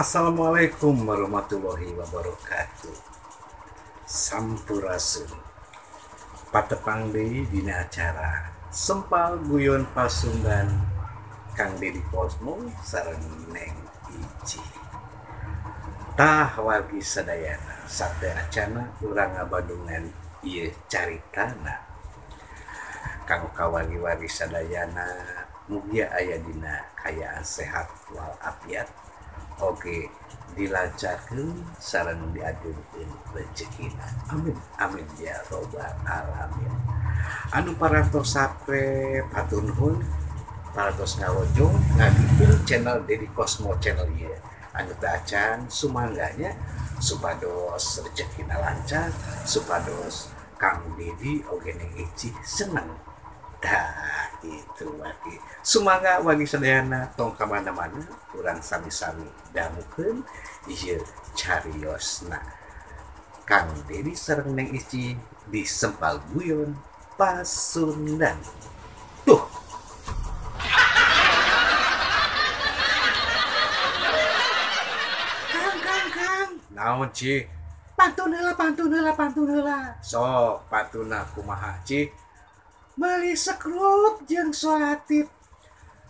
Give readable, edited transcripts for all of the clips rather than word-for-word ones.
Assalamualaikum warahmatullahi wabarakatuh. Sampurasun. Patepang deui dina acara Sempal Guyon Pasundan Kang Dedi Cosmo sareng Neng Ici. Tah wargi sadayana sate acana urang ngabandungan ieu caritana. Kanggo kawargi-wargi sadayana mugia aya dina kaayaan sehat walafiat. Oke, dilancarkeun sareng diaturkeun rezekina. Amin amin ya robbal alamin. Anu parantos subscribe hatur nuhun, parantos ngalojong ngadukung channel Dedi Cosmo channel ieu. Anu teu acan sumangganya supados rezekina lancar, supados Kang Dedi oge Neng Ici seneng. Tah itu wargi. Sumangga wargi sadayana tong ka mana-mana urang sami-sami dangukeun ieu cariosna Kang Dedi sareng Neng Ici di Sempal Guyon Pasundan. Tuh. Kang, Kang, Kang. Naon, Ci? Pantun heula, pantun heula, pantun heula. Sok, pantuna kumaha, Ci? Meuli sekrup jeung solatip,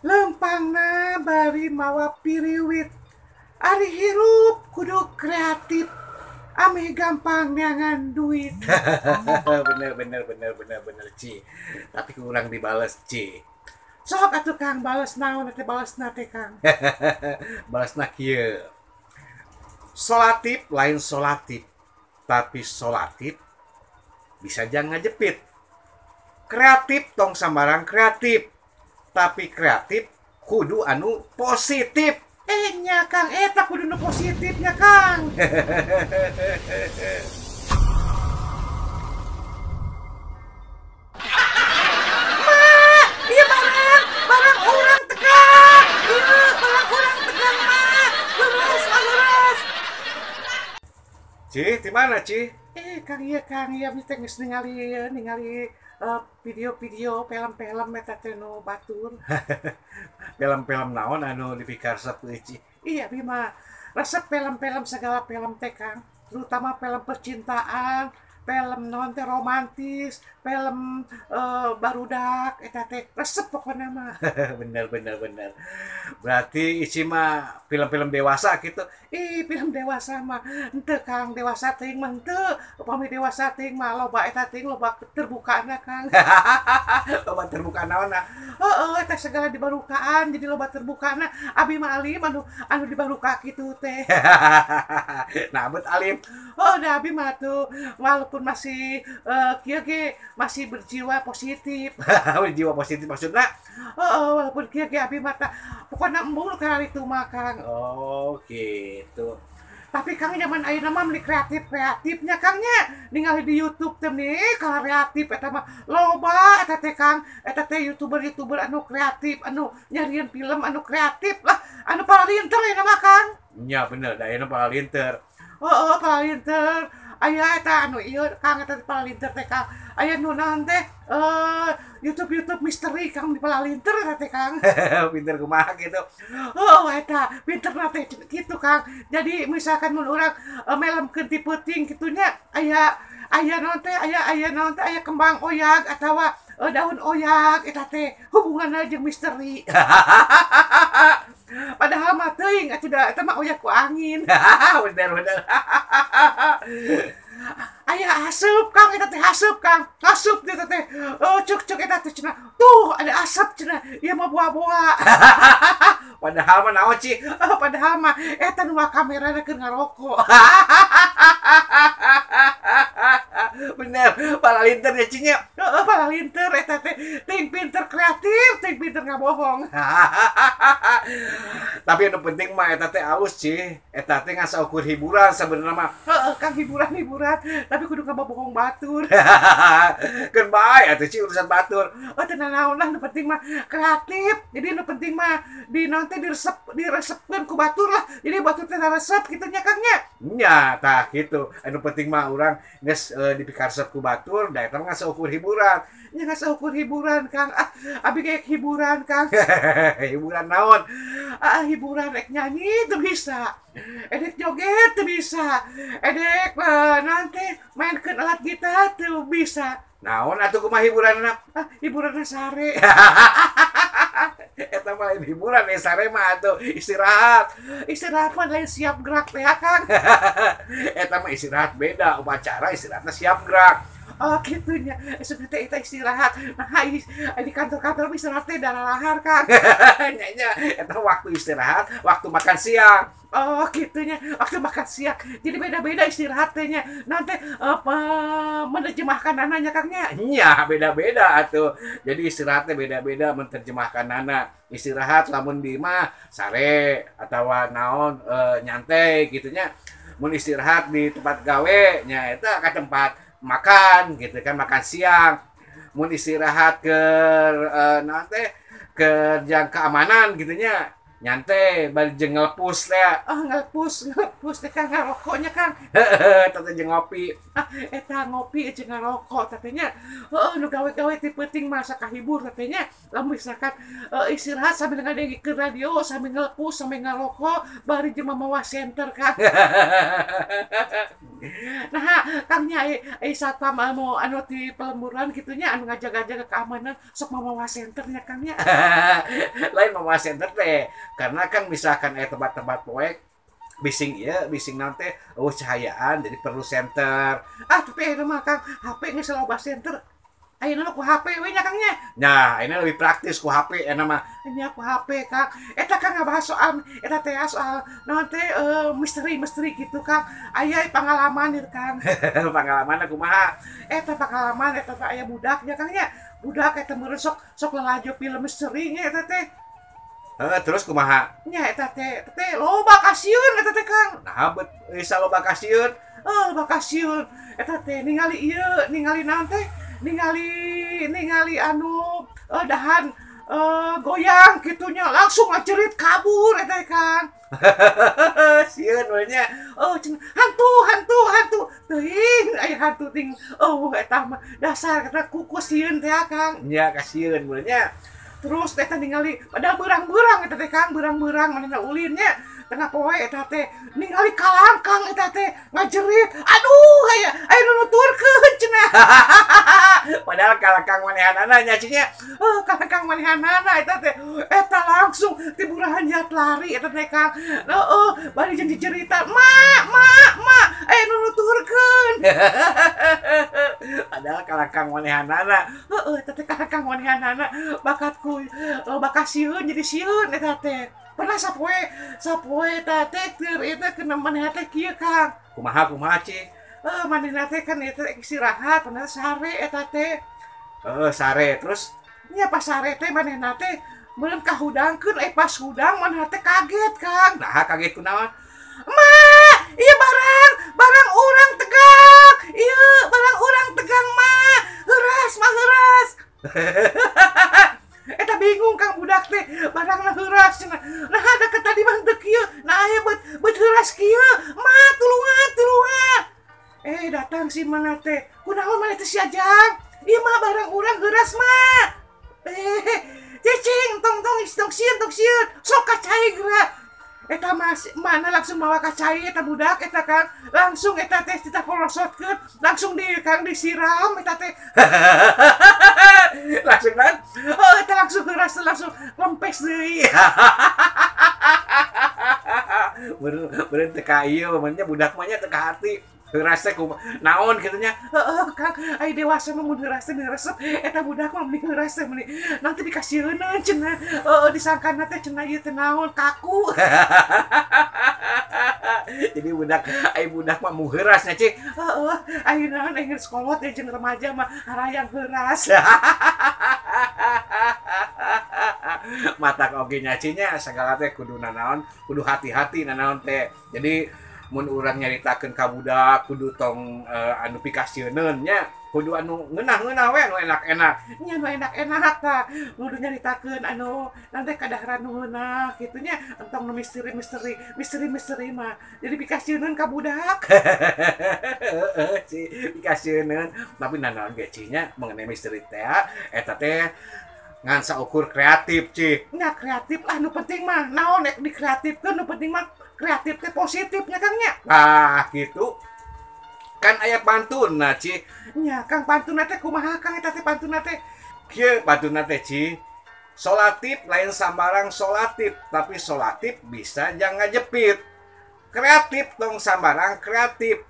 lempangna bari mawa piriwit, ari hirup kudu kreatif, ameh gampang neangan duit. Bener bener bener bener bener Ci, tapi kurang dibales Ci. Sok atuh Kang, bales naon teh, balesna teh Kang. Balesna kieu. Solatip lain solatip, tapi solatip bisa jangan ngajepit. Kreatif tong sambarang kreatif, tapi kreatif kudu anu positif. Nya Kang, eta kudu nu positifnya Kang. Ma, iya barang, barang orang tegang. Iya, barang orang tegang, Ma. Leres, Ma, leres. Ci, di mana, Ci? Kang, iya Kang, iya teh geus ningali ningali video-video film-film eta teh nu batur. Film-film naon anu dipikaresep ku Ici? Iya, abi mah resep film-film segala film teh Kang, terutama film percintaan, film naon teh romantis, film barudak eta teh resep pokona mah. Bener bener bener. Berarti Ici mah film-film dewasa gitu. Ih, film dewasa mah henteu Kang, dewasa teuing mah henteu. Upami dewasa teuing mah loba eta teuing loba terbukana Kang. Loba terbuka naonna? Heeh, eta segala dibarukaan jadi loba terbukana. Abi mah alim anu anu dibaruka kitu teh. Nah, bet alim. Oh, da abi mah tuh walaupun masih kieu ge masih berjiwa positif. Berjiwa positif maksudna? Heeh, walaupun kieu ge abi mah tah pokona embung nu kararitu mah Kang. Oh, gitu. Tapi Kang zaman ayeuna mah meuni kreatif-kreatifnya Kang nya. Ningali di YouTube teh meuni kreatif eta mah loba eta teh Kang. Eta teh YouTuber-YouTuber anu kreatif, anu nyarieun film anu kreatif lah, anu paralinter ayeuna mah Kang. Nya bener, da ayeuna paralinter. Heeh, paralinter. Aya eta anu ieu Kang eta paralinter teh Kang. Aya nu naon teh YouTube-YouTube misteri Kang di paralinter eta teh Kang. Pinter kumaha gitu. Oh, eta pinterna teh kitu Kang. Jadi misalkan mun urang melemkeun ti peuting kitu nya aya aya naon teh aya aya naon teh aya kembang oyag atawa daun oyag eta teh hubunganna jeung misteri. Padahal mah teuing atuh da eta mah oyag ku angin. Bener bener. Aya aseup Kang eta teh aseup Kang. Asup eta teh. Oh, cuk-cuk eta teh cenah. Tuh ada asap cenah. Ieu mah boa-boa. Padahal mah naon Ci? Oh, padahal mah eta nu kamerana keur ngarokok. Bener, paralinter ya Ci nya. Heeh, paralinter eta teh. Ting pinter kreatif, ting pinter ngabohong. Tapi anu penting mah eta teh alus Ci. Eta teh ngan saukur hiburan sebenarnya mah. Heeh, Kang hiburan-hiburan, tapi kudu ngabohong batur. Keun bae atuh Ci urusan batur. Oh, teu nanaon lah nu penting mah kreatif. Jadi nu penting mah di naon teh diresep diresepkeun ku batur lah. Jadi batur teh resep kitu nya Kang nya. Nya tah kitu. Anu penting mah urang geus dipikaresep ku batur, da eta mah ngan saukur hiburan. Nya ngan saukur hiburan Kang. Ah, abi ge hiburan Kang. Hiburan naon? Hiburan rek nyanyi teu bisa, edek joget teu bisa, edek nanti mainkeun alat gitar teu bisa. Naon atuh kumaha hiburanna? Hiburanna sare. Eta mah lain hiburan, sare mah atuh istirahat. Istirahat mah lain siap gerak teh Kang. Eta mah istirahat beda, upacara istirahatna siap gerak. Oh gitunya, esuk teh eta istirahat. Nah, di kantor-kantor istirahat teh darahar Kang. Nya eta waktu istirahat, waktu makan siang. Oh gitunya, waktu makan siang. Jadi beda-beda istirahat teh nya. Nanti menerjemahkan anaknya Kang nya. Nya beda-beda atuh. Jadi istirahatnya beda-beda menerjemahkan anak. Istirahat lamun di mah sare atawa naon nyantai gitunya. Mun istirahat di tempat gawe nya eta ka tempat makan gitu kan, makan siang. Mun istirahat ke naon teh kerja keamanan gitunya, nyantai bari jeung ngelepus teh. Oh, ngelepus teh Kang, ngarokoknya Kang. Heeh, teh jeung ngopi. Eta ngopi jeung ngarokok teh nya. Heeh, nu gawe-gawe ti peuting mah sakahibur teh nya. Lamun misalkan istirahat sambil ngadengikeun radio, sambil ngelepus, sambil ngarokok, bari jeung mamawa senter Kang. Nah, Kang nya satpam anu anu ti pelemburan kitu nya anu ngajaga-jaga keamanan sok mamawa senter nya Kang nya. Lain mamawa senter teh, karena kan misalkan aya tempat-tempat poek bising ieu, bising naon teh eueuh cahayaan jadi perlu senter. Ah, tapi ayeuna mah Kang, HP geus loba senter. Ayeuna mah ku HP we nya Kang nya. Nah, ini lebih praktis ku HP ayeuna mah. Nya ku HP Kang. Eta Kang ngabahas soal eta teh soal naon teh misteri-misteri gitu Kang. Aya pengalaman ieu Kang. Pengalamanna kumaha? Eta pengalaman eta teh aya budak nya Kang nya. Budak eta meureun sok lalajo film misteri nya eta teh. Heeh, terus kumaha? Nya eta teh loba kasieun eta teh Kang. Nah, bet bisa loba kasieun. Oh, loba kasieun. Eta teh ningali ieu, ningali naon teh? Ningali anu dahan goyang gitunya langsung ngajerit kabur eta Kang. Sieun we nya. Oh, cenah hantu teuing aya hantu ting. Oh, eta mah dasar eta kuku sieun teh Kang. Nya kasieun we nya. Terus eta ningali padahal beurang-beurang eta teh Kang, beurang-beurang manehna ulin nya. Tengah poe eta teh ningali kalangkang eta teh ngajerit. Aduh, aya nu nuturkeun cenah. Padahal kalangkang manehanana nya cenah. Oh, kalangkang manehanana eta teh. Eta langsung tiburahan jat lari eta teh Kang. Heeh, bari jeung dicerita, "Mak, mak, mak, aya nu nuturkeun." Padahal kalangkang manehanana. Heeh, eta teh kalangkang manehanana bakatku loba kasieun jadi sieun eta teh. Pernah sapoe eta teh keur eta kena manehna teh kieu Kang. Kumaha Ci? Manehna teh kan eta istirahat, manehna sare eta teh. Heeh, sare terus nya pas sare teh manehna teh meureun kahudangkeun, pas hudang manehna teh kaget Kang. Nah, kaget kunaon? Ma, ieu barang urang tegang. Ieu barang urang tegang mah. Heuras mah heuras. Eta bingung Kang budak teh, barangna heuras cenah. Nah, ada ke tadi mah teu kieu. Nah, aya bet heuras kieu. Ma, tulungan. Datang si mana teh. Kunaon maneh teh si Ajang? Ieu mah barang urang heuras mah. Cicing tong tong sieun. Sok ka cai geura. Eta mana langsung mawa ka cai eta budak eta Kang. Langsung eta teh kita polosotkeun, langsung di Kang disiram eta teh. Langsung kan? Oh, eta langsung heuras langsung lempes deui. Beureun teu ka ieu mah nya budak mah nya teu ka hati. Heuras teh kumaha naon kitu nya? Heeh, Kang, ai dewasa mah mun heuras teh resep, eta budak mah meni heuras teh meni nanti dikasieuneun cenah. Heeh, disangkana teh cenah ieu teh naon kaku. Jadi budak ai budak mah mu heuras nya Ci. Heeh, ai naon ai geus kolot jeung remaja mah harayang heuras. Matak oge nya Ci nya sagala teh kudu nanaon, kudu hati-hati nanaon teh. Jadi mun urang nyaritakeun ka budak kudu tong anu pikasieuneun nya, kudu anu ngeunah-ngeunah we anu enak-enak. Nya anu enak-enak tah, kudu nyaritakeun anu nanti kadaharan nu ngeunah kitu nya, entong nu misteri-misteri, misteri-misteri mah. Jadi pikasieuneun ka budak. Heeh, Ci, pikasieuneun. Tapi nanaon ge Ci nya mengenai misteri teh eta teh Ngan saukur kreatif Ci. Nya kreatif lah nu penting mah. Naon nek dikreatifkeun nu penting mah kreatif teh positifnya Kang nya. Nah, gitu. Kan aya pantun nah Ci. Nya Kang pantun teh kumaha Kang eta teh pantun teh? Kieu pantun teh Ci. Solatif lain sambarang solatif, tapi solatif bisa jangan ngajepit. Kreatif tong sambarang kreatif,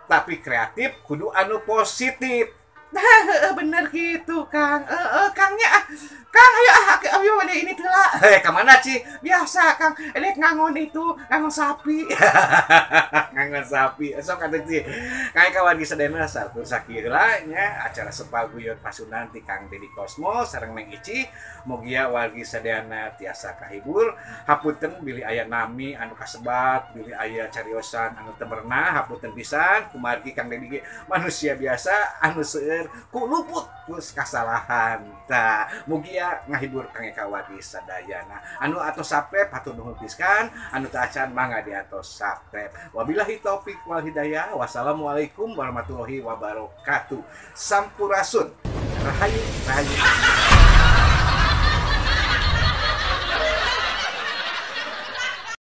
tapi kreatif kudu anu positif. Nah, bener gitu Kang. Kang nya Kang ayo ayo pada ini tela. Kemana Ci? Biasa Kang, ini ngangon itu, ngangon sapi. Ngangon sapi. Sok atuh Ci. Kang kawan di sadayana satur sakieu heula nya acara Sepal Guyon Pasundan ti Kang Dedi Kosmo sareng Neng Ici. Mugia wargi sadayana tiasa kahibur. Hapunten bilih aya nami anu kasebat, bilih aya cariosan anu teu merenah, hapunten pisan kumargi Kang Dedi ge manusia biasa anu seueur ku luput ku kasalahan. Tah, mugia ngahibur Kang Eka wargi sadayana. Anu atos subscribe hatur nuhun pisan, anu teu acan mangga diatos subscribe. Wabillahi taufik wal hidayah. Wassalamualaikum warahmatullahi wabarakatuh. Sampurasun. Rahayu, rahayu.